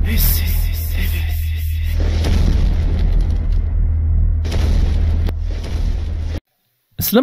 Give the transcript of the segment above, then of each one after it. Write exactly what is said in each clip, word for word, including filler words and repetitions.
Slam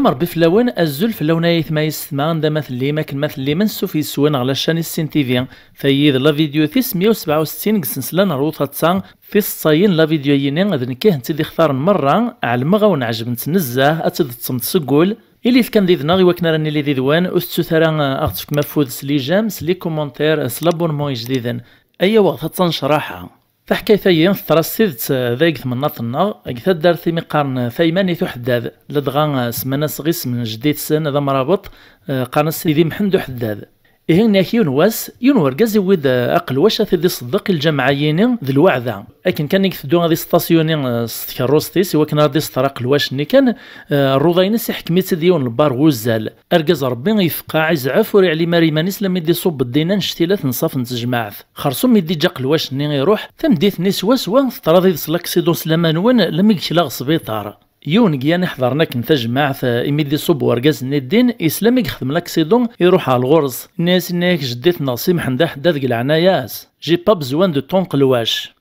Rebbi fell-awen, azul fell-awen ay aytma yessetma, anda ma tellim, akken ma tellim, ansuf yes-wen ɣer la chaîne Issin T V. Tayi d la vidéo tis meyya u sebɛa u settin deg sensla n Rwut Atta, tiseḍsayin n la vidéo-yini d nekk i hent-id-ixtaren merra, ɛelmeɣ a wen-ɛejbent nezzeh, ad tt-id-teṭṭsemt seg wul. Ilit kan did-neɣ i wakken ara nili did-wen, ur tettut ara, eh, ad ɣ-tefkem afud s les j'aime, s les commentaires, s l'abonnement ijdiden. Ayaw aɣ-t-atta nnecraḥa. Taḥkayt-agi teḍra s tidet, eh, dagi deg temnaḍt-nneɣ, deg taddart imi qqaren, eh, Taymanit Uḥeddad, ladɣa, eh, semman-as ɣisem n jeddi-tsen d amrabeṭ, eh, qqaren-as Sidi Mḥend Uḥeddad. Ihi, nniɣ-ak yiwen wass, yiwen wergaz iwwi-d, eh, aqelwac ad t-id-iṣeddeq i lǧameɛ-yini d lweɛda. Akken kan i iteddu ad isṭasyuni, eh, s tkerrust-is i wakken ara d-iseṭṭer aqelwac-nni kan, eh, rruḍa-ines iḥkem-itt-id yiwen lbar n wuzzal. Argaz Rebbi yefqeɛ, izɛef, ur iɛlim ara iman-is lammi d-iṣubb ddin annect-ila tenṣaf n tejmaɛt. Xersum mi d-iǧǧa aqelwac-nni iruḥ, tameddit-nni swaswa teḍra did-s laksiḍun s laman-nwen, lammi yekla ɣer sbiṭar. Yiwen deg yan iḥeḍren akken tajmaɛt, eh, imi d-iṣubb wergaz-nni ddin, islam i yexdem laksiḍun, iruḥ ɣer ɣur-s. Inna-yas, inna-yak jeddi-tneɣ Si Mḥend Aḥeddad deg leɛnaya-s, j'ai pas besoin de ton qelwac.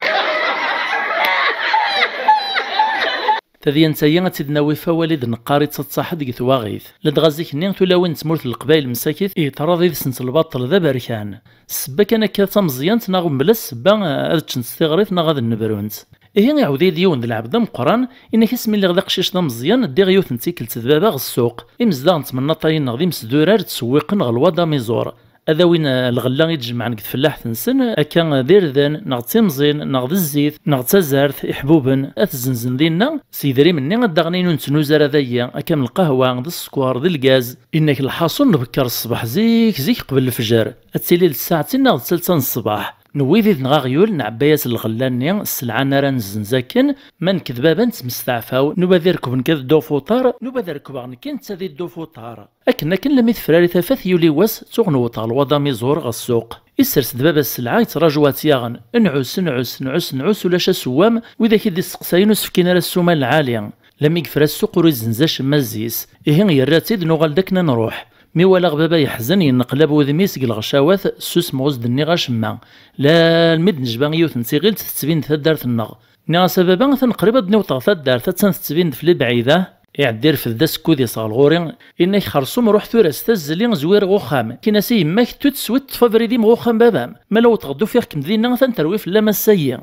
Tadyant-agi ad tt-id-nawi f awal i d-neqqar ittaṭṭaḥ-d deg twaɣit. Ladɣa zik-nni tulawin n tmurt n Leqbayel msakit yeḍra did-sent lbaṭel d aberkan. Ssebba kan akka d tameẓyant neɣ mebla ssebba, eh, ad ččent s tiɣrit neɣ ad nnebrunt. Ihi iɛawed-iyi-d yiwen d lɛebd ameqqran, inna-k asmi lliɣ d aqcic d ameẓyan, ddiɣ yiwet n tikkelt d baba ɣer ssuq. Imezdaɣ n tmennaṭ-ayi-nneɣ d imesdurar ttsewwiqen ɣer lwad amiẓur. Ad awin, eh, lɣella i d-jemɛen deg tfellaḥt-nsen, akka d irden, neɣ d timẓin, neɣ d zzit, neɣ d tazart, iḥbuben, ad t-zzenzen dinna, s yedrimen-nni ad d-aɣen ayen ur nettnuzu ara dagi, akka am lqahwa, d sskeṛ, d lgaz. Inna-k lḥaṣun nbekker ṣṣbeḥ zik, zik qbel lefjer, ad tili d ssaɛtin neɣ d talsa n ṣṣbeḥ. Newwi did-neɣ aɣyul, nɛebba-yas lɣella-nni, sselɛa-nni ara nezzenz akken, ma nekk d baba nettmesteɛfaw, nuba ad irkeb nekk ad dduɣ f uṭar, nuba ad rekbeɣ nekk netta ad iddu f uṭar. Akken akken, lammi tefrari tafat, yuli wass, tuɣ newweḍ ɣer lwad amiẓur ɣer ssuq. Isers-d baba sselɛa, yettraǧu ad tt-yaɣen. Nɛus, nɛus, nɛus, nɛus, ulac asewwam, widak i d-isteqsayen ur s-fkin ara ssuma n lɛali. Lammi yefra ssuq ur izzenz acemma zzi-s. Ihi yerra-tt-id, nuɣal-d akken ad nruḥ. Mi walaɣ baba yeḥzen, yenneqlab wudem-is deg lɣecawat, ssusmeɣ ur s-d-nniɣ acemma. Lalmi d-nejba i yiwet n tiɣilt tettbin-d taddart-nneɣ. Nniɣ-as, a baba, atan qrib ad d-niweḍ ɣer taddart, attan tettbin-d fell-i bɛida. Iɛedda irfed-d asekkud-is ɣer ɣur-i, inna-k xersum ruḥ tura s tazzli, zwir ɣer uxxam. Kkin-as i yemma-k tout de suite ṭṭef abrid-im ɣer uxxam baba-m, ma la wwḍeɣ-d ufiɣ-kem dinna, atan terwi fell-am ass-ayi.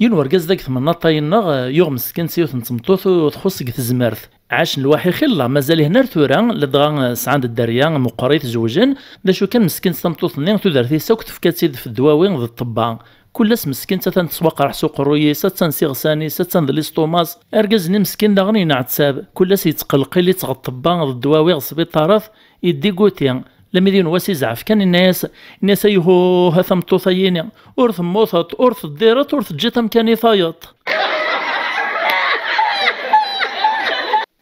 Yiwen wergaz deg tmennaṭ-ayi-nneɣ, eh, yuɣ meskint yiwet n tmeṭṭut u txuṣ deg tezmert. Ɛacen lwaḥi xilla, mazal ihen ar tura, ladɣa, eh, sɛan-d dderya, meqqrit, zewjen. D acu kan, meskint tameṭṭut-nni, tudert-is akk tefka-tt-id f ddwawi d ṭṭebba. Kul ass meskint atan tettwaqreḥ s uqerruy-is, attan s iɣsan-is, attan d listumas. Argaz-nni meskin daɣen yenɛettab, kul ass yettqelqil-itt ɣer ṭṭebba d ddwawi ɣer sbiṭarat, yeddiguti. Lammi d yiwen wass izɛef kan, inna-yas, inna-yas, ayhuh, a tameṭṭut-ayini, ur temmuteḍ, ur teddireḍ, ur teǧǧiḍ amkan i tayeḍ.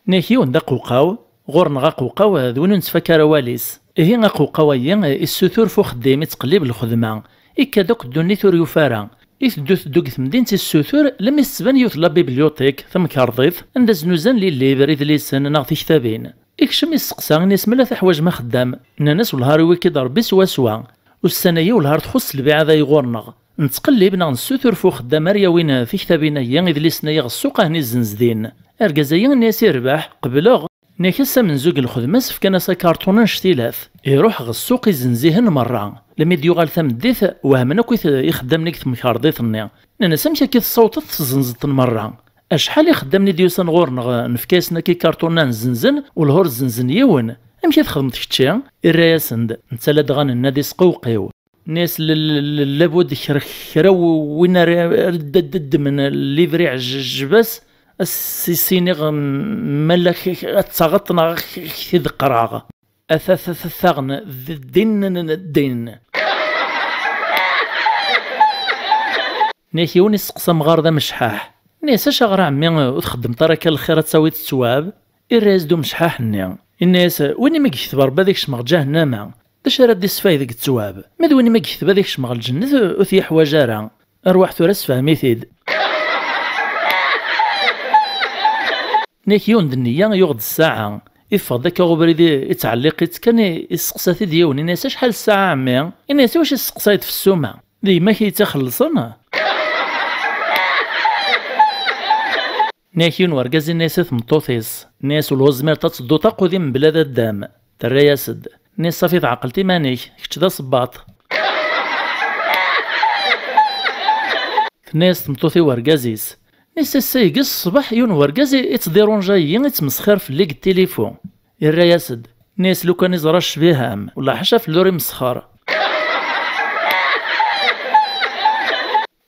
Nniɣ-ak yiwen d aqewqaw, ɣur-neɣ aqewqaw d win ur nettfak ara awal-is. Ihi aqewqaw-ayi issutur f uxeddim, ittqellib lxedma, ikka-d akk ddunit ur yufi ara. Iteddu teddu deg temdint issutur, lammi s-tettban yiwet la bibliothèque, tamkerḍit, anda znuzan les livres, idlisen neɣ tiktabin. Ikcem isteqsa, inna-yas, mela teḥwaǧem axeddam? Nnan-as, wellah ar iwwi-k-id Rebbi swaswa. Ussan-ayi wellah ar txuṣṣ lbiɛa dayi ɣur-neɣ. Nettqellib neɣ nessutur f uxeddam ar yawin tiktabin-ayi, idlisen-ayi ɣer ssuq, ahen izzenz din. Argaz-ayi inna-yas, irbeḥ, qebleɣ. Nniɣ-ak ass amenzu deg lxedma-s, fkan-as akarṭun annect-ilat. Iruḥ ɣer ssuq, izzenz-ihen merra. Lammi d-yuɣal tameddit, wehmen akk i t-, ixeddamen deg temkerḍit-nni. Nnan-as, amek akka i tessawḍeḍ tezzenzeḍ-ten merra? Acḥal ixeddamen i d-yusan ɣur-neɣ, nefka-yasen akka ikarṭunen ad zzenzen, wellah ur zzenzen yiwen. Amek i txedmeḍ kečči? Irra-yasen-d, netta ladɣa nenna-d isqewqiw. Nniɣ-as, l-, l-, l-, labud kra, kra w-, win ara, ara d-, d-ddmen livri ɛejbas, ad s-, s-iniɣ, m-, mala k-, k-, ad taɣeḍ neɣ k-, k-, t-id-qqreɣ. Ata, ata, ata, taɣen, d-, din, n-, n-, din. Nniɣ-ak yiwen isteqsa amɣar d amecḥaḥ. Nniɣ-as, acaɣer a ɛemmi ur txeddmeḍ ara akka lxir ad tawiḍ ttwab? Irra-yas-d umecḥaḥ-nni. Inna-yas, win imi yekteb Rebbi ad ikcem ɣer ǧahennama, d acu ara d-isfay deg ttwab? Ma d win imi yekteb ad ikcem ɣer lǧennet ur t-yeḥwaǧ ara. Arwaḥ tura sefhem-it-id. Nniɣ-ak yiwen d nniya yuɣ-d ssaɛa. Iffeɣ-d akka ubrid i-, ittɛelliq-itt kan, i-, isteqsa-t-id yiwen, ini-as: "Acḥal ssaɛa, a ɛemmi?" Ini-as: "Iwacu i tesseqsayeḍ f ssuma? D yemma-k i yi-tt-ixellṣen?" Nni-ak yiwen wergaz, ini-as i tmeṭṭut-is, nni-as: "Ula ur tezmireḍ ad tedduḍ aqqudim mebla d addam." Terra-yas-d, nni-as: "Ṣafi, tɛeqleḍ iman-ik, kečč d asebbaṭ." Tenna-yas tmeṭṭut i wergaz-is, nni-as: "Ass-agi ṣṣbeḥ yiwen wergaz i-, ittḍirunjayi, ittmesxir fell-i deg tilifu." Irra-yas-d, nni-as: "Lukan iẓra ccbiha-m, wellah ḥaca fell-i ur imesxer."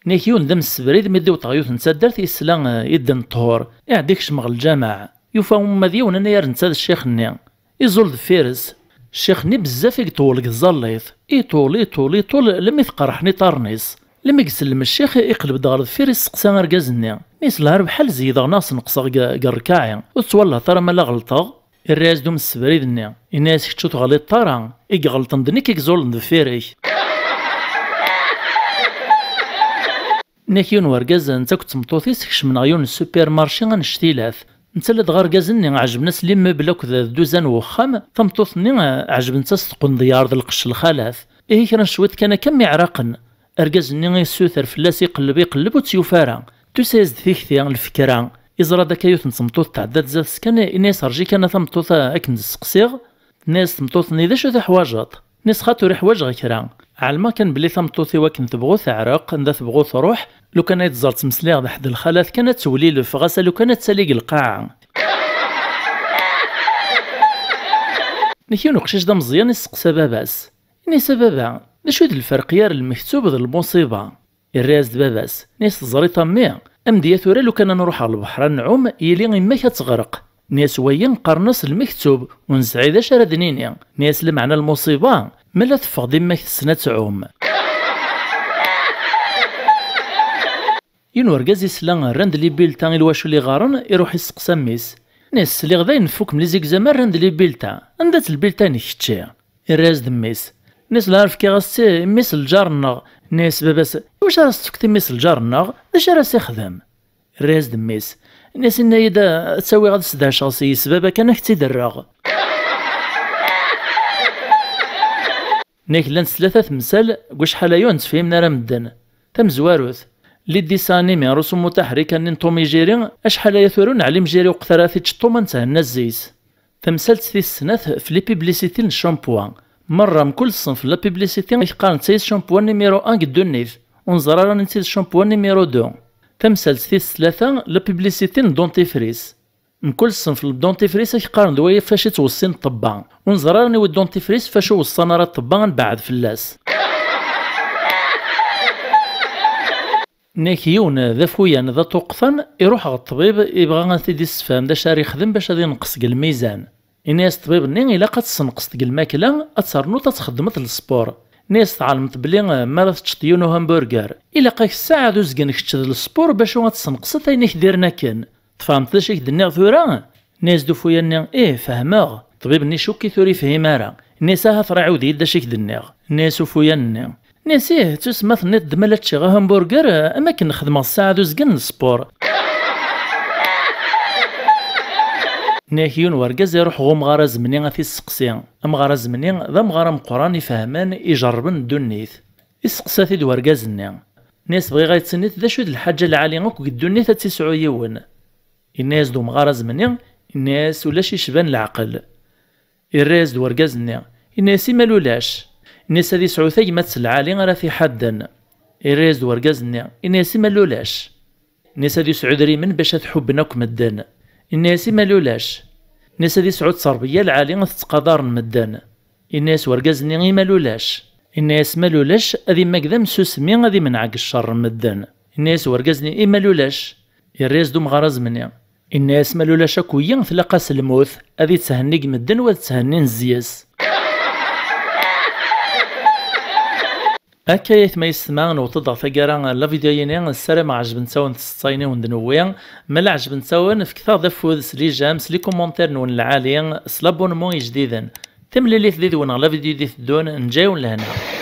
Nni-ak yiwen d amsebrid, mi d-iwweḍ ɣer yiwet n taddart, yesla, eh, i ddin ṭṭhur, iɛedda ikcem ɣer lǧameɛ. Yufa uma d yiwen anagar netta d ccix-nni. Iẓul deffir-s. Ccix-nni bezzaf i iṭewwel deg tẓallit. Iṭul, iṭul, iṭul, lemmi t-qerrḥen iṭarren-is. Lemmi isellem ccix, iqleb-d ɣer deffir, isteqsa argaz-nni. Nni-as: "Lɛerb ḥal zeydeɣ neɣ sneqseɣ deg, deg rrkaɛ-i? Ur tettwalaḍ ara ma la ɣelṭeɣ?" Irra-yas-d umsebrid-nni. Ini-as: "Kečč ur teɣliḍeḍ ara. I iɣelṭen d nekk i iẓulen deffir-ik." Nni-ak yiwen wergaz, netta akked tmeṭṭut-is kecmen ɣer yiwen n supermarché annect-ilat. Netta ladɣa argaz-nni ɛejben-as les meubles akked dduzan n wexxam, tameṭṭut-nni, eh, ɛejbent-as tqendyar d lqecc n lxalat. Ihi kra n cwiṭ kan akka mmi ɛraqen. Argaz-nni yessuter fell-as, iqelleb, iqelleb, ur tt-yufi ara. Tusa-yas-d tikti, lfekra. Iẓra-d akka yiwet n tmeṭṭut tɛedda-d zdat-s kan, ini-as: "Rǧi kan a tameṭṭut, a-, ad kem-d-sseqsiɣ." Tenna-yas tmeṭṭut-nni: "D acu teḥwajeḍ?" Nni-as: "Xaṭi, ur iḥwaǧ ɣer kra. Ɛelmeɣ kan belli tameṭṭut-iw akken tebɣu teɛreq, anda tebɣu truḥ. Lukan ay teẓer ttmesliɣ d ḥedd lxalat kan ad tewlilef, ɣas a lukan ad tali deg lqaɛa." Nni-ak yiwen uqcic d ameẓyan isteqsa baba-s. Ini-as: "A baba, d acu i d lferq gar lmektub d lmuṣiba?" Irra-yas-d baba-s, nni-as: "Teẓriḍ a mmi, amedya tura lukan ad nruḥ ɣer lebḥer ad nɛum, yili yemma-k ad teɣreq." Nni-as: "Wayi qqaren-as lmektub, ur nesɛi d acu ara d-nini." Nni-as: "Lameɛna lmuṣiba, ma la teffeɣ-d yemma-k tessen ad tɛum." Yiwen urgaz yesla rran-d les bulletins i lwacul iɣaren, iruḥ isteqsa mmi-s. Nni-as: "Sliɣ dayen tfukem les examens, rran-d les bulletins. Anda-tt lbilta-inek kečči?" Irra-yas-d mmi-s. Nni-as: "Lɛerf fkiɣ-as-tt i mmi-s n lǧar-nneɣ." Nni-as baba-s: "Iwacu ara s-tefkeḍ i mmi-s n lǧar-nneɣ? D acu ara s-ixdem?" Irra-yas-d mmi-s. Nni-as: "Inna-yi-d ad tt-awiɣ ad s-d-ɛecceɣ s yis baba kan ad k-tt-id-rreɣ." Nni-ak llant tlata temsal deg wacḥal aya ur nettifhim ara medden. Tamezwarut, les dessins animés, رسوم متحركة-nni n Tom et Jerry, acḥal aya tura ur neɛlim Jerry uqet ara tiččeṭṭuma n Thenna Zzis. Tamsalt tis snat f les publicités n ccampuwa. Merra mkul ṣṣenf n la publicité ak-qqaren d tayi d ccampuwa numéro un deg ddunit, ur neẓri ara aniti d ccampuwa numéro deux. Tamsalt tis tlata, la publicité n dentifrice. Mkul ṣṣenf n dentifrice ak-qqaren d waya fac i ttweṣṣin ṭṭebba, ur neẓri ara aniwi dentifrice fac ur weṣṣan ara ṭṭebba, ad nbeɛɛed fell-as. Nni-ak yiwen d afuyan d aṭuqtan, iruḥ ɣer ṭṭbib, ibɣa ad t-id-issefhem d acu ara yexdem bac ad yenqes deg lmizan. Ini-as ṭṭbib-nni: "Ilaq ad tessenqseḍ deg lmakla, ad ternuḍ ad txeddmeḍ lespur." Nni-as: "Tɛelmeḍ belli, eh, mi ara teččeḍ yiwen uhamburger, ilaq-ak ssaɛa d uzgen kečč d lespur bac ad tessenqseḍ ayen i k-d-irren akken. Tfehmeḍ d acu i k-d-nniɣ tura?" Nni-as-d ufuyan-nni: "Ih, fehmeɣ." Ṭṭbib-nni icukk-it ur yefhim ara. Nni-as: "Ahat ṛa ɛiwed-iyi-d acu i k-d-nniɣ." Nni-as ufuyan-nni: "Nni-as ih, d tussma tenniḍ-d ma la ččiɣ ahamburger, am akken xedmeɣ ssaɛa d uzgen n lespur." Nni-ak yiwen wergaz iruḥ ɣer umɣar azemni ad t-isseqsi. Amɣar azemni d amɣar ameqqran ifehmen, ijerrben ddunit. Isteqsa-t-id wergaz-nni. Nni-as: "Bɣiɣ ad yi-d-tiniḍ d acu i d lḥaǧa lɛali akk deg ddunit ad tt-isɛu yiwen?" Yenna-yas-d umɣar azemni, yenna-yas: "Ulac icban leɛqel." Irra-yas-d wergaz-nni, yenna-yas: "I ma lulac?" Yenna-yas: "Ad yesɛu tagmat lɛali ara t-iḥadden." Irra-yas-d wergaz-nni, yenna-yas: "I ma lulac?" Yenna-yas: "Ad yesɛu idrimen bac ad t-ḥubben akk medden." Yenna-yas: "I ma lulac?" Yenna-yas: "Ad yesɛu ttṛebeyya lɛali ad t-ttqadaren medden." Yenna-yas wergaz-nni: "I ma lulac?" Yenna-yas: "Ma lulac, ad immag d amsusmi, ad imenɛeg cceṛ n medden." Yenna-yas wergaz-nni: "I ma lulac?" Yerra-yas-d umɣar azemni. Yenna-yas: "Ma lulac akk-iyi, tlaq-as lmut, ad itthenni deg medden, u ad tthennin zzi-s." Akka ayt ma yessetma, newweḍ-d ɣer taggara n la vidéo-yini, ssarameɣ ɛejbent-awen tseḍsayin i wen-d-newwi. Ma la ɛejbent-awen, fket-aɣ-d afud s les j'aime, s les commentaires-nwen lɛali, s l'abonnement ijdiden. Timlilit did-wen ɣer la vidéo i d-iteddun, nǧa-yawen lehna.